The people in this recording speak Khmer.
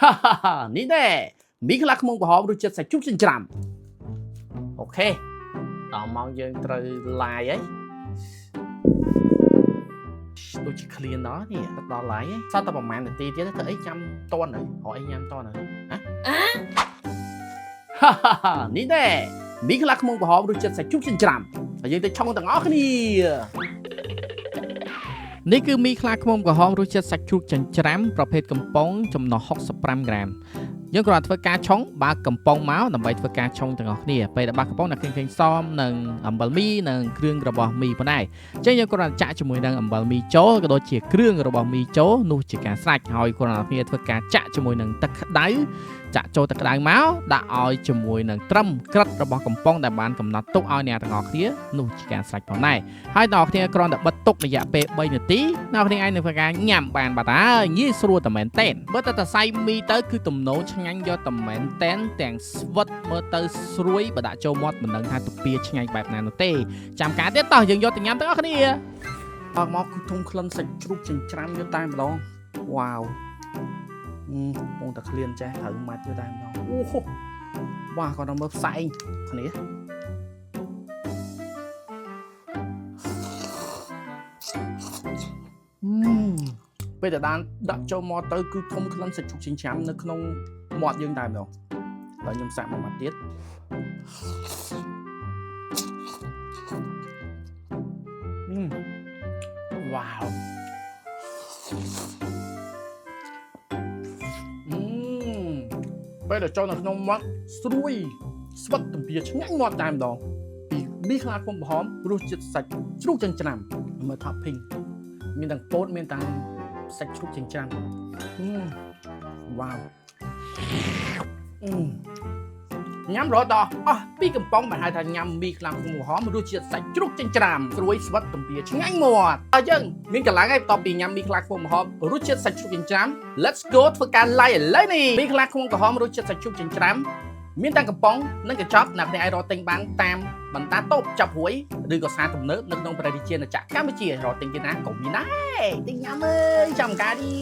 ហាហានេះដែរមីខ្លាឃ្មុំក្រហមរសជាតិសាច់ជ្រូកចិញ្ច្រាំOK ដល់ម៉ោងយើងត្រូវ live ហើយដូចជា clean ដល់នេះដល់ live ហើយសល់តែប្រហែលនាទីទៀតធ្វើអីចាំតន់ហើយរកអីញ៉ាំតន់ហើយហ៎ហាហានេះដែរមីខ្លាឃ្មុំក្រហមរសជាតិសាច់ជ្រូកចិញ្ច្រាំហើយយើងទៅឆុងទាំងអស់គ្នា នេះគឺមីខ្លាឃ្មុំក្រហមរសជាតិសាច់ជ្រូកចិញ្ច្រាំប្រភេទកំប៉ុងចំណុះ65ក្រាមយើងគ្រាន់តែធ្វើការឆុងបើកកំប៉ុងមកដើម្បីធ្វើការឆុងទាំងអស់គ្នាពេលដែលបើកកំប៉ុងអ្នកឃើញឃើញសមនឹងអំបិលមីនិងគ្រឿងរបស់មីប៉ុណ្ណេះអញ្ចឹងយើងគ្រាន់តែចាក់ជាមួយនឹងអំបិលមីចូលក៏ដូចជាគ្រឿងរបស់មីចូលនោះជាការស្រេចហើយគ្រាន់តែគ្នាធ្វើការចាក់ជាមួយនឹងទឹកក្តៅចាក់ចូលទឹកក្តៅមកដាក់ឲ្យជាមួយនឹងត្រឹមក្រិតរបស់កំប៉ុងដែលបានកំណត់ទុកឲ្យអ្នកទាំងអស់គ្នានោះជាការស្រេចផងដែរ ហើយអ្នកគ្នាគ្រាន់តែបិទទុករយៈពេល3នាទីអ្នកគ្នាអាចនឹងធ្វើការញ៉ាំបានបាត់ហើយងាយស្រួលតែមែនទែនមើលតែតសៃមីទៅគឺទំនោរឆ្ងាញ់យកតែមែនទែនទាំងស្វិតមើលទៅស្រួយបើដាក់ចូលមាត់មិនដឹងថាទំពាឆ្ងាញ់បែបណានោះទេចាំការទៀតតោះយើងយកទៅញ៉ាំទាំងអស់គ្នា អอกមកគឺធំក្លិនសាច់ជ្រូកចិញ្ច្រាំយកតែម្ដងវ៉ាវអឺកំពុងតែក្លៀនចេះត្រូវម៉ាច់យកតែម្ដងអូហូវ៉ាគាត់ដល់មើលផ្សែងគ្នាអឺពេលតែដានដាក់ចូលមកទៅគឺធំក្លិនសាច់ជ្រូកចិញ្ច្រាំនៅក្នុងមាត់យើងតែម្ដងដល់ខ្ញុំសាកមួយម៉ាត់ទៀតអឺវ៉ាវ អឺពេលដែលចូលនៅក្នុងមាត់ស្រួយស្វិតទំពាឆ្ងាញ់មាត់តែម្ដងពីមីខ្លាឃ្មុំក្រហមរសជាតិសាច់ជ្រូកចិញ្ច្រាំមើល topping មានទាំងពោតមានទាំងសាច់ជ្រូកចិញ្ច្រាំអឺវ៉ាវអឺញ៉ាំរហូតដល់អស់ពីកំប៉ុងបានហៅថាញ៉ាំមីខ្លាឃ្មុំក្រហមរសជាតិសាច់ជ្រូកចិញ្ច្រាំស្រួយស្វិតទំពាឆ្ងាញ់មាត់ហើយយើងមានកម្លាំងហើយបន្ទាប់ពីញ៉ាំមីខ្លាឃ្មុំក្រហមរសជាតិសាច់ជ្រូកចិញ្ច្រាំ Let's go ធ្វើការ live ឥឡូវនេះមីខ្លាឃ្មុំក្រហមរសជាតិសាច់ជ្រូកចិញ្ច្រាំមានទាំងកំប៉ុងនិងកញ្ចប់អ្នកគ្នាអាចរកទិញបានតាមបណ្ដាតូបចាប់ហួយឬក៏សារទំនើបនៅក្នុងប្រទេសជាណាចក្រកម្ពុជារកទិញគេណាក៏មានដែរទិញញ៉ាំអើយចាំការឌី